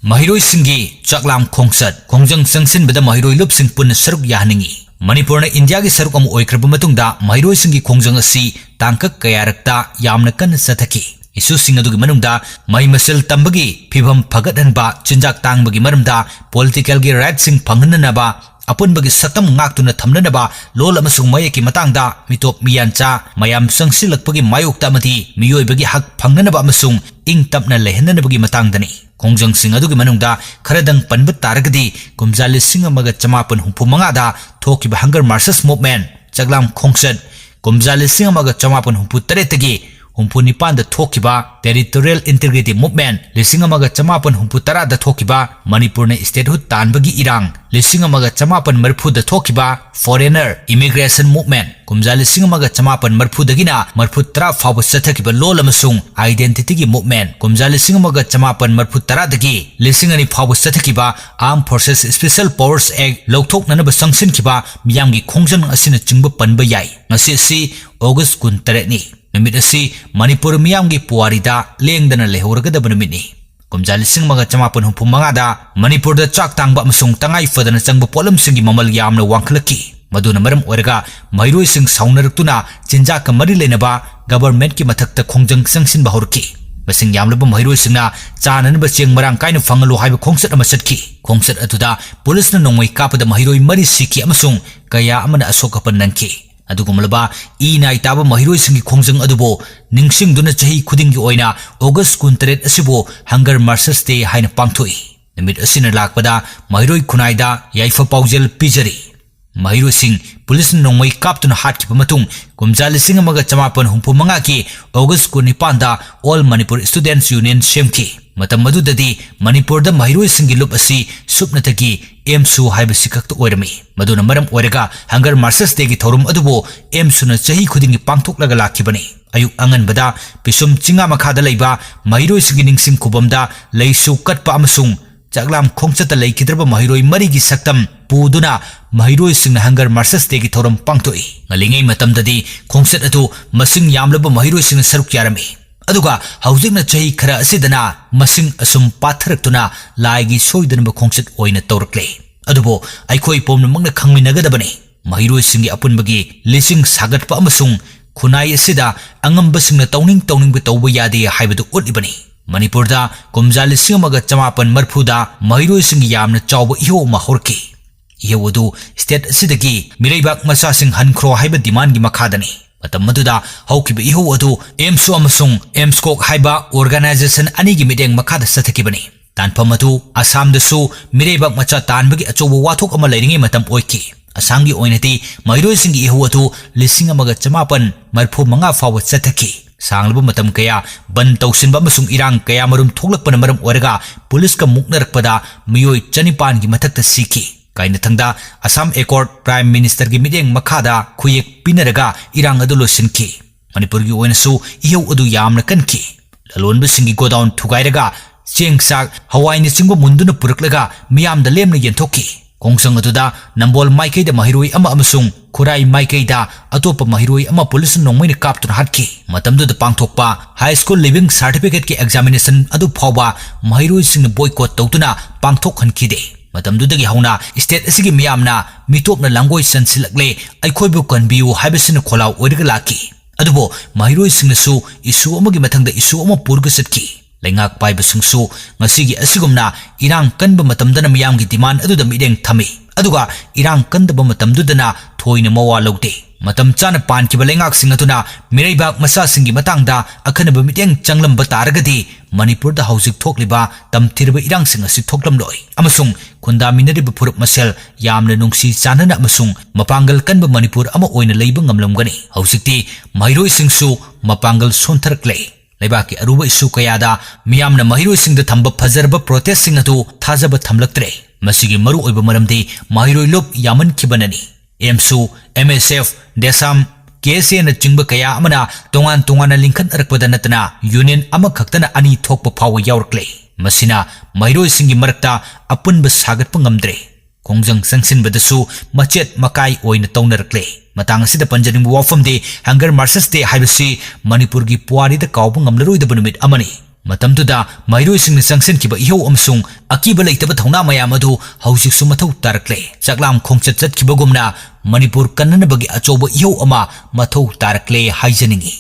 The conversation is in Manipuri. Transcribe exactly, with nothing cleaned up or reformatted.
ꯃꯍꯩꯔꯣꯏꯁꯤꯡꯒꯤ ꯆꯥꯛꯂꯥꯝ ꯈꯣꯡꯆꯠ꯫ ꯈꯣꯡꯖꯪ ꯆꯪꯁꯤꯟꯕꯗ ꯃꯍꯩꯔꯣꯏ ꯂꯨꯞꯁꯤꯡ ꯄꯨꯟꯅ ꯁꯔꯨꯛ ꯌꯥꯍꯟꯅꯤꯡꯏ꯫ ꯃꯅꯤꯄꯨꯔꯅ ꯏꯟꯗꯤꯌꯥꯒꯤ ꯁꯔꯨꯛ ꯑꯃ ꯑꯣꯏꯈ꯭ꯔꯕ ꯃꯇꯨꯡꯗ ꯃꯍꯩꯔꯣꯏꯁꯤꯡꯒꯤ ꯈꯣꯡꯖꯪ ꯑꯁꯤ ꯇꯥꯡꯀꯛ ꯀꯌꯥꯔꯛꯇ ꯌꯥꯝꯅ ꯀꯟꯅ ꯆꯠꯊꯈꯤ꯫ Issueꯁꯤꯡ ꯑꯗꯨꯒꯤ ꯃꯅꯨꯡꯗ ꯃꯍꯩ ꯃꯁꯤꯡ ꯇꯝꯕꯒꯤ ꯐꯤꯕꯝ ꯐꯒꯠꯍꯟꯕ, ꯆꯤꯟꯖꯥꯛ ꯇꯥꯡꯕꯒꯤ ꯃꯔꯝꯗ political rightꯁꯤꯡ ꯐꯪꯍꯟꯅꯅꯕ, ꯑꯄꯨꯟꯕꯒꯤ ꯁꯛꯇꯝ ꯉꯥꯛꯇꯨꯅ ꯊꯝꯅꯅꯕ, ꯂꯣꯜ ꯑꯃꯁꯨꯡ ꯃꯌꯦꯛꯀꯤ ꯃꯇꯥꯡꯗ ꯃꯤꯇꯣꯞ ꯃꯤꯌꯥꯟꯆꯥ ꯃꯌꯥꯝ ꯆꯪꯁꯤꯜꯂꯛꯄꯒꯤ ꯃꯥꯌꯣꯛꯇ ꯑꯃꯗꯤ ꯃꯤꯑꯣꯏꯕꯒꯤ ꯍꯛ ꯐꯪꯅꯅꯕ ꯑꯃꯁꯨꯡ ꯏꯪ ꯇꯞꯅ ꯂꯩꯍꯟꯅꯅꯕꯒꯤ ꯃꯇꯥꯡꯗꯅꯤ꯫ ꯈꯣꯡꯖꯪꯁꯤꯡ ꯑꯗꯨꯒꯤ ꯃꯅꯨꯡꯗ ꯈꯔꯗꯪ ꯄꯟꯕ ꯇꯥꯔꯒꯗꯤ, ꯀꯨꯝꯖꯥ ꯂꯤꯁꯤꯡ ꯑꯃꯒ ꯆꯃꯥꯄꯟ ꯍꯨꯝꯐꯨ ꯃꯉꯥꯗ ꯊꯣꯛꯈꯤꯕ Hunger Marches Movement, ꯆꯥꯛꯂꯥꯝ ꯈꯣꯡꯆꯠ, ꯀꯨꯝꯖꯥ ꯂꯤꯁꯤꯡ ꯑꯃꯒ ꯆꯃꯥꯄꯟ ꯍꯨꯝꯐꯨ ꯇꯔꯦꯠꯇꯒꯤ ꯍꯨꯝꯐꯨ ꯅꯤꯄꯥꯟꯗ ꯊꯣꯛꯈꯤꯕ Territorial Integrity Movement, ꯂꯤꯁꯤꯡ ꯑꯃꯒ ꯆꯃꯥꯄꯟ ꯍꯨꯝꯐꯨ ꯇꯔꯥꯗ ꯊꯣꯛꯈꯤꯕ ꯃꯅꯤꯄꯨꯔꯅ statehood ꯇꯥꯟꯕꯒꯤ ꯏꯔꯥꯡ, ꯂꯤꯁꯤꯡ ꯑꯃꯒ ꯆꯃꯥꯄꯟ ꯃꯔꯤꯐꯨꯗ ꯊꯣꯛꯈꯤꯕ Foreigner Immigration Movement, ꯀꯨꯝꯖꯥ ꯂꯤꯁꯤꯡ ꯑꯃꯒ ꯆꯃꯥꯄꯟ ꯃꯔꯤꯐꯨꯗꯒꯤꯅ ꯃꯔꯤꯐꯨ ꯇꯔꯥ ꯐꯥꯎꯕ ꯆꯠꯊꯈꯤꯕ ꯂꯣꯜ ꯑꯃꯁꯨꯡ identityꯒꯤ movement, ꯀꯨꯝꯖꯥ ꯂꯤꯁꯤꯡ ꯑꯃꯒ ꯆꯃꯥꯄꯟ ꯃꯔꯤꯐꯨ ꯇꯔꯥꯗꯒꯤ ꯂꯤꯁꯤꯡ ꯑꯅꯤ ꯐꯥꯎꯕ ꯆꯠꯊꯈꯤꯕ Armed Forces Special Powers Act ꯂꯧꯊꯣꯛꯅꯅꯕ ꯆꯪꯁꯤꯟꯈꯤꯕ ꯃꯤꯌꯥꯝꯒꯤ ꯈꯣꯡꯖꯪ ꯑꯁꯤꯅꯆꯤꯡꯕ ꯄꯟꯕ ꯌꯥꯏ꯫ ꯉꯁꯤ ꯑꯁꯤ August ꯀꯨꯟꯇꯔꯦꯠꯅꯤ꯫ ꯅꯨꯃꯤꯠ ꯑꯁꯤ ꯃꯅꯤꯄꯨꯔ ꯃꯤꯌꯥꯝꯒꯤ ꯄꯨꯋꯥꯔꯤꯗ ꯂꯦꯡꯗꯅ ꯂꯩꯍꯧꯔꯒꯗꯕ ꯅꯨꯃꯤꯠꯅꯤ꯫ ꯀꯨꯝꯖꯥ ꯂꯤꯁꯤꯡ ꯑꯃꯒ ꯆꯃꯥꯄꯟ ꯍꯨꯝꯐꯨ ꯃꯉꯥꯗ ꯃꯅꯤꯄꯨꯔꯗ ꯆꯥꯛ ꯇꯥꯡꯕ ꯑꯃꯁꯨꯡ ꯇꯉꯥꯏ ꯐꯗꯅ ꯆꯪꯕ ꯄꯣꯠꯂꯝꯁꯤꯡꯒꯤ ꯃꯃꯜ ꯌꯥꯝꯅ ꯋꯥꯡꯈꯠꯂꯛꯈꯤ꯫ ꯃꯗꯨꯅ ꯃꯔꯝ ꯑꯣꯏꯔꯒ ꯃꯍꯩꯔꯣꯏꯁꯤꯡ ꯁꯥꯎꯅꯔꯛꯇꯨꯅ ꯆꯤꯟꯖꯥꯛꯀ ꯃꯔꯤ ꯂꯩꯅꯕ governmentꯀꯤ ꯃꯊꯛꯇ ꯈꯣꯡꯖꯪ ꯆꯪꯁꯤꯟꯕ ꯍꯧꯔꯛꯈꯤ꯫ ꯃꯁꯤꯡ ꯌꯥꯝꯂꯕ ꯃꯍꯩꯔꯣꯏꯁꯤꯡꯅ ꯆꯥꯅꯅꯕ ꯆꯦꯡ ꯃꯔꯥꯡ ꯀꯥꯏꯅ ꯐꯪꯍꯜꯂꯨ ꯍꯥꯏꯕ ꯈꯣꯡꯆꯠ ꯑꯃ ꯆꯠꯈꯤ꯫ ꯈꯣꯡꯆꯠ ꯑꯗꯨꯗ ꯄꯨꯂꯤꯁꯅ ꯅꯣꯡꯃꯩ ꯀꯥꯞꯄꯗ ꯃꯍꯩꯔꯣꯏ ꯃꯔꯤ ꯁꯤꯈꯤ ꯑꯃꯁꯨꯡ ꯀꯌꯥ ꯑꯃꯅ ꯑꯁꯣꯛ ꯑꯄꯟ ꯅꯪꯈꯤ꯫ ꯑꯗꯨꯒꯨꯝꯂꯕ ꯏ ꯅꯥꯏ ꯇꯥꯕ ꯃꯍꯩꯔꯣꯏꯁꯤꯡꯒꯤ ꯈꯣꯡꯖꯪ ꯑꯗꯨꯕꯨ ꯅꯤꯡꯁꯤꯡꯗꯨꯅ ꯆꯍꯤ ꯈꯨꯗꯤꯡꯒꯤ ꯑꯣꯏꯅ August ꯀꯨꯟꯇꯔꯦꯠ ꯑꯁꯤꯕꯨ Hunger Marches Day ꯍꯥꯏꯅ ꯄꯥꯡꯊꯣꯛꯏ꯫ ꯅꯨꯃꯤꯠ ꯑꯁꯤꯅ ꯂꯥꯛꯄꯗ ꯃꯍꯩꯔꯣꯏ ꯈꯨꯟꯅꯥꯏꯗ ꯌꯥꯏꯐ ꯄꯥꯎꯖꯦꯜ ꯄꯤꯖꯔꯤ꯫ ꯃꯍꯩꯔꯣꯏꯁꯤꯡ ꯄꯨꯂꯤꯁꯅ ꯅꯣꯡꯃꯩ ꯀꯥꯞꯇꯨꯅ ꯍꯥꯠꯈꯤꯕ ꯃꯇꯨꯡ, ꯀꯨꯝꯖꯥ ꯂꯤꯁꯤꯡ ꯑꯃꯒ ꯆꯃꯥꯄꯟ ꯍꯨꯝꯐꯨ ꯃꯉꯥꯒꯤ August ꯀꯨꯟꯅꯤꯄꯥꯟꯗ All Manipur Students Union ꯁꯦꯝꯈꯤ꯫ ꯃꯇꯝ ꯑꯗꯨꯗꯗꯤ ꯃꯅꯤꯄꯨꯔꯗ ꯃꯍꯩꯔꯣꯏꯁꯤꯡꯒꯤ ꯂꯨꯞ ꯑꯁꯤ ꯁꯨꯞꯅꯇꯒꯤ AMSU ꯍꯥꯏꯕꯁꯤ ꯈꯛꯇ ꯑꯣꯏꯔꯝꯃꯤ꯫ ꯃꯗꯨꯅ ꯃꯔꯝ ꯑꯣꯏꯔꯒ Hunger Marches Dayꯒꯤ ꯊꯧꯔꯝ ꯑꯗꯨꯕꯨ AMSUꯅ ꯆꯍꯤ ꯈꯨꯗꯤꯡꯒꯤ ꯄꯥꯡꯊꯣꯛꯂꯒ ꯂꯥꯛꯈꯤꯕꯅꯤ꯫ ꯑꯌꯨꯛ ꯑꯉꯟꯕꯗ ꯄꯤꯁꯨꯝ ꯆꯤꯡꯉꯥ ꯃꯈꯥꯗ ꯂꯩꯕ ꯃꯍꯩꯔꯣꯏꯁꯤꯡꯒꯤ ꯅꯤꯡꯁꯤꯡ ꯈꯨꯕꯝꯗ ꯂꯩꯁꯨ ꯀꯠꯄ ꯑꯃꯁꯨꯡ ꯆꯥꯛꯂꯥꯝ ꯈꯣꯡꯆꯠꯇ ꯂꯩꯈꯤꯗ꯭ꯔꯕ ꯃꯍꯩꯔꯣꯏ ꯃꯔꯤꯒꯤ ꯁꯛꯇꯝ ꯄꯨꯗꯨꯅ ꯃꯍꯩꯔꯣꯏꯁꯤꯡꯅ Hunger Marches Dayꯒꯤ ꯊꯧꯔꯝ ꯄꯥꯡꯊꯣꯛꯏ꯫ ꯉꯜꯂꯤꯉꯩ ꯃꯇꯝꯗꯗꯤ ꯈꯣꯡꯆꯠ ꯑꯗꯨ ꯃꯁꯤꯡ ꯌꯥꯝꯂꯕ ꯃꯍꯩꯔꯣꯏꯁꯤꯡꯅ ꯁꯔꯨꯛ ꯌꯥꯔꯝꯃꯤ꯫ ꯑꯗꯨꯒ ꯍꯧꯖꯤꯛꯅ ꯆꯍꯤ ꯈꯔ ꯑꯁꯤꯗꯅ ꯃꯁꯤꯡ ꯑꯁꯨꯝ ꯄꯥꯊꯔꯛꯇꯨꯅ ꯂꯥꯏꯒꯤ ꯁꯣꯏꯗꯅꯕ ꯈꯣꯡꯆꯠ ꯑꯣꯏꯅ ꯇꯧꯔꯛꯂꯦ꯫ ꯑꯗꯨꯕꯨ ꯑꯩꯈꯣꯏ ꯄꯨꯝꯅꯃꯛꯅ ꯈꯪꯃꯤꯟꯅꯒꯗꯕꯅꯤ, ꯃꯍꯩꯔꯣꯏꯁꯤꯡꯒꯤ ꯑꯄꯨꯟꯕꯒꯤ ꯂꯤꯁꯤꯡ ꯁꯥꯒꯠꯄ ꯑꯃꯁꯨꯡ ꯈꯨꯟꯅꯥꯏ ꯑꯁꯤꯗ ꯑꯉꯝꯕꯁꯤꯡꯅ ꯇꯧꯅꯤꯡ ꯇꯧꯅꯤꯡꯕ ꯇꯧꯕ ꯌꯥꯗꯦ ꯍꯥꯏꯕꯗꯨ ꯎꯠꯂꯤꯕꯅꯤ꯫ ꯃꯅꯤꯄꯨꯔꯗ ꯀꯨꯝꯖꯥ ꯂꯤꯁꯤꯡ ꯑꯃꯒ ꯆꯃꯥꯄꯟ ꯃꯔꯤꯐꯨꯗ ꯃꯍꯩꯔꯣꯏꯁꯤꯡꯒꯤ ꯌꯥꯝꯅ ꯆꯥꯎꯕ ꯏꯍꯧ ꯑꯃ ꯍꯧꯔꯛꯈꯤ꯫ ꯏꯍꯧ ꯑꯗꯨ state ꯑꯁꯤꯗꯒꯤ ꯃꯤꯔꯩꯕꯥꯛ ꯃꯆꯥꯁꯤꯡ ꯍꯟꯈ꯭ꯔꯣ ꯍꯥꯏꯕ demandꯒꯤ ꯃꯈꯥꯗꯅꯤ꯫ ꯃꯇꯝ ꯑꯗꯨꯗ ꯍꯧꯈꯤꯕ ꯏꯍꯧ ꯑꯗꯨ AIIMSꯁꯨ ꯑꯃꯁꯨꯡ AIIMSCOG ꯍꯥꯏꯕ organization ꯑꯅꯤꯒꯤ ꯃꯤꯠꯌꯦꯡ ꯃꯈꯥꯗ ꯆꯠꯊꯈꯤꯕꯅꯤ꯫ ꯇꯥꯟꯐꯝ ꯑꯗꯨ ꯑꯁꯥꯝꯗꯁꯨ ꯃꯤꯔꯩꯕꯥꯛ ꯃꯆꯥ ꯇꯥꯟꯕꯒꯤ ꯑꯆꯧꯕ ꯋꯥꯊꯣꯛ ꯑꯃ ꯂꯩꯔꯤꯉꯩ ꯃꯇꯝ ꯑꯣꯏꯈꯤ꯫ ꯑꯁꯥꯝꯒꯤ ꯑꯣꯏꯅꯗꯤ ꯃꯍꯩꯔꯣꯏꯁꯤꯡꯒꯤ ꯏꯍꯧ ꯑꯗꯨ ꯂꯤꯁꯤꯡ ꯑꯃꯒ ꯆꯃꯥꯄꯟ ꯃꯔꯤꯐꯨ ꯃꯉꯥ ꯐꯥꯎꯕ ꯆꯠꯊꯈꯤ꯫ ꯁꯥꯡꯂꯕ ꯃꯇꯝ ꯀꯌꯥ ꯕꯟ ꯇꯧꯁꯤꯟꯕ ꯑꯃꯁꯨꯡ ꯏꯔꯥꯡ ꯀꯌꯥ ꯃꯔꯨꯝ ꯊꯣꯛꯂꯛꯄꯅ ꯃꯔꯝ ꯑꯣꯏꯔꯒ ꯄꯨꯂꯤꯁꯀ ꯃꯨꯛꯅꯔꯛꯄꯗ ꯃꯤꯑꯣꯏ ꯆꯅꯤꯄꯥꯟꯒꯤ ꯃꯊꯛꯇ ꯁꯤꯈꯤ꯫ ꯀꯥꯏꯅꯊꯪꯗ ꯑꯁꯥꯝ Accord Prime Ministerꯒꯤ ꯃꯤꯠꯌꯦꯡ ꯃꯈꯥꯗ ꯈꯨꯌꯦꯛ ꯄꯤꯅꯔꯒ ꯏꯔꯥꯡ ꯑꯗꯨ ꯂꯣꯏꯁꯤꯟꯈꯤ꯫ ꯃꯅꯤꯄꯨꯔꯒꯤ ꯑꯣꯏꯅꯁꯨ ꯏꯍꯧ ꯑꯗꯨ ꯌꯥꯝꯅ ꯀꯟꯈꯤ꯫ ꯂꯂꯣꯟꯕꯁꯤꯡꯒꯤ godown ꯊꯨꯒꯥꯏꯔꯒ ꯆꯦꯡ, ꯆꯥꯛ, ꯍꯋꯥꯏꯅꯆꯤꯡꯕ ꯃꯨꯟꯗꯨꯅ ꯄꯨꯔꯛꯂꯒ ꯃꯤꯌꯥꯝꯗ ꯂꯦꯝꯅ ꯌꯦꯟꯊꯣꯛꯈꯤ꯫ ꯈꯣꯡꯖꯪ ꯑꯗꯨꯗ ꯅꯝꯕꯣꯜ ꯃꯥꯏꯀꯩꯗ ꯃꯍꯩꯔꯣꯏ ꯑꯃ ꯑꯃꯁꯨꯡ ꯈꯨꯔꯥꯏ ꯃꯥꯏꯀꯩꯗ ꯑꯇꯣꯞꯄ ꯃꯍꯩꯔꯣꯏ ꯑꯃ ꯄꯨꯂꯤꯁꯅ ꯅꯣꯡꯃꯩꯅ ꯀꯥꯞꯇꯨꯅ ꯍꯥꯠꯈꯤ꯫ ꯃꯇꯝꯗꯨꯗ ꯄꯥꯡꯊꯣꯛꯄ high school leaving certificateꯀꯤ examinationꯒꯤ ꯑꯗꯨ ꯐꯥꯎꯕ ꯃꯍꯩꯔꯣꯏꯁꯤꯡꯅ boycott ꯇꯧꯗꯨꯅ ꯄꯥꯡꯊꯣꯛꯍꯟꯈꯤꯗꯦ꯫ ꯃꯇꯝꯗꯨꯗꯒꯤ ꯍꯧꯅ state ꯑꯁꯤꯒꯤ ꯃꯤꯌꯥꯝꯅ ꯃꯤꯇꯣꯞꯅ ꯂꯥꯡꯒꯣꯏ ꯆꯟꯁꯤꯜꯂꯛꯂꯦ, ꯑꯩꯈꯣꯏꯕꯨ ꯀꯟꯕꯤꯌꯨ ꯍꯥꯏꯕꯁꯤꯅ ꯈꯣꯜꯂꯥꯎ ꯑꯣꯏꯔꯒ ꯂꯥꯛꯈꯤ꯫ ꯑꯗꯨꯕꯨ ꯃꯍꯩꯔꯣꯏꯁꯤꯡꯅꯁꯨ issue ꯑꯃꯒꯤ ꯃꯊꯪꯗ issue ꯑꯃ ꯄꯨꯔꯒ ꯆꯠꯈꯤ꯫ ꯂꯩꯉꯥꯛ ꯄꯥꯏꯕꯁꯤꯡꯁꯨ ꯉꯁꯤꯒꯤ ꯑꯁꯤꯒꯨꯝꯅ ꯏꯔꯥꯡ ꯀꯟꯕ ꯃꯇꯝꯗꯅ ꯃꯤꯌꯥꯝꯒꯤ demand ꯑꯗꯨꯗ ꯃꯤꯠꯌꯦꯡ ꯊꯝꯃꯤ, ꯑꯗꯨꯒ ꯏꯔꯥꯡ ꯀꯟꯗꯕ ꯃꯇꯝꯗꯨꯗꯅ ꯊꯣꯏꯅ ꯃꯋꯥ ꯂꯧꯗꯦ꯫ ꯃꯇꯝ ꯆꯥꯅ ꯄꯥꯟꯈꯤꯕ ꯂꯩꯉꯥꯛꯁꯤꯡ ꯑꯗꯨꯅ ꯃꯤꯔꯩꯕꯥꯛ ꯃꯆꯥꯁꯤꯡꯒꯤ ꯃꯇꯥꯡꯗ ꯑꯈꯟꯅꯕ ꯃꯤꯠꯌꯦꯡ ꯆꯪꯂꯝꯕ ꯇꯥꯔꯒꯗꯤ ꯃꯅꯤꯄꯨꯔꯗ ꯍꯧꯖꯤꯛ ꯊꯣꯛꯂꯤꯕ ꯇꯝꯊꯤꯔꯕ ꯏꯔꯥꯡꯁꯤꯡ ꯑꯁꯤ ꯊꯣꯛꯂꯝꯂꯣꯏ ꯑꯃꯁꯨꯡ ꯈꯨꯟꯗꯥꯃꯤꯟꯅꯔꯤꯕ ꯐꯨꯔꯨꯞ ꯃꯁꯦꯜ ꯌꯥꯝꯅ ꯅꯨꯡꯁꯤ ꯆꯥꯟꯅꯅ ꯑꯃꯁꯨꯡ ꯃꯄꯥꯡꯒꯜ ꯀꯟꯕ ꯃꯅꯤꯄꯨꯔ ꯑꯃ ꯑꯣꯏꯅ ꯂꯩꯕ ꯉꯝꯂꯝꯒꯅꯤ꯫ ꯍꯧꯖꯤꯛꯇꯤ ꯃꯍꯩꯔꯣꯏꯁꯤꯡꯁꯨ ꯃꯄꯥꯡꯒꯜ ꯁꯣꯟꯊꯔꯛꯂꯦ꯫ ꯂꯩꯕꯥꯛꯀꯤ ꯑꯔꯨꯕ issue ꯀꯌꯥꯗ ꯃꯤꯌꯥꯝꯅ ꯃꯍꯩꯔꯣꯏꯁꯤꯡꯗ ꯊꯝꯕ ꯐꯖꯔꯕ protestꯁꯤꯡ ꯑꯗꯨ ꯊꯥꯖꯕ ꯊꯝꯂꯛꯇ꯭ꯔꯦ꯫ ꯃꯁꯤꯒꯤ ꯃꯔꯨꯑꯣꯏꯕ ꯃꯔꯝꯗꯤ ꯃꯍꯩꯔꯣꯏ ꯂꯨꯞ ꯌꯥꯝꯃꯟꯈꯤꯕꯅꯅꯤ꯫ AIIMSꯁꯨ, MSF, DESAM, KSAꯅꯆꯤꯡꯕ ꯀꯌꯥ ꯑꯃꯅ ꯇꯣꯉꯥꯟ ꯇꯣꯉꯥꯟꯅ ꯂꯤꯡꯈꯠꯅꯔꯛꯄꯗ ꯅꯠꯇꯅ union ꯑꯃꯈꯛꯇꯅ ꯑꯅꯤ ꯊꯣꯛꯄ ꯐꯥꯎꯕ ꯌꯥꯎꯔꯛꯂꯦ꯫ ꯃꯁꯤꯅ ꯃꯍꯩꯔꯣꯏꯁꯤꯡꯒꯤ ꯃꯔꯛꯇ ꯑꯄꯨꯟꯕ ꯁꯥꯒꯠꯄ ꯉꯝꯗ꯭ꯔꯦ꯫ ꯈꯣꯡꯖꯪ ꯆꯪꯁꯤꯟꯕꯗꯁꯨ ꯃꯆꯦꯠ ꯃꯀꯥꯏ ꯑꯣꯏꯅ ꯇꯧꯅꯔꯛꯂꯦ꯫ ꯃꯇꯥꯡ ꯑꯁꯤꯗ ꯄꯟꯖꯅꯤꯡꯕ ꯋꯥꯐꯝꯗꯤ, Hunger Marches Day ꯍꯥꯏꯕꯁꯤ ꯃꯅꯤꯄꯨꯔꯒꯤ ꯄꯨꯋꯥꯔꯤꯗ ꯀꯥꯎꯕ ꯉꯝꯂꯔꯣꯏꯗꯕ ꯅꯨꯃꯤꯠ ꯑꯃꯅꯤ꯫ ꯃꯇꯝꯗꯨꯗ ꯃꯍꯩꯔꯣꯏꯁꯤꯡꯅ ꯆꯪꯁꯤꯟꯈꯤꯕ ꯏꯍꯧ ꯑꯃꯁꯨꯡ ꯑꯀꯤꯕ ꯂꯩꯇꯕ ꯊꯧꯅꯥ ꯃꯌꯥꯝ ꯑꯗꯨ ꯍꯧꯖꯤꯛꯁꯨ ꯃꯊꯧ ꯇꯥꯔꯛꯂꯦ꯫ ꯆꯥꯛꯂꯥꯝ ꯈꯣꯡꯆꯠ ꯆꯠꯈꯤꯕꯒꯨꯝꯅ ꯃꯅꯤꯄꯨꯔ ꯀꯟꯅꯅꯕꯒꯤ ꯑꯆꯧꯕ ꯏꯍꯧ ꯑꯃ ꯃꯊꯧ ꯇꯥꯔꯛꯂꯦ ꯍꯥꯏꯖꯅꯤꯡꯏ꯫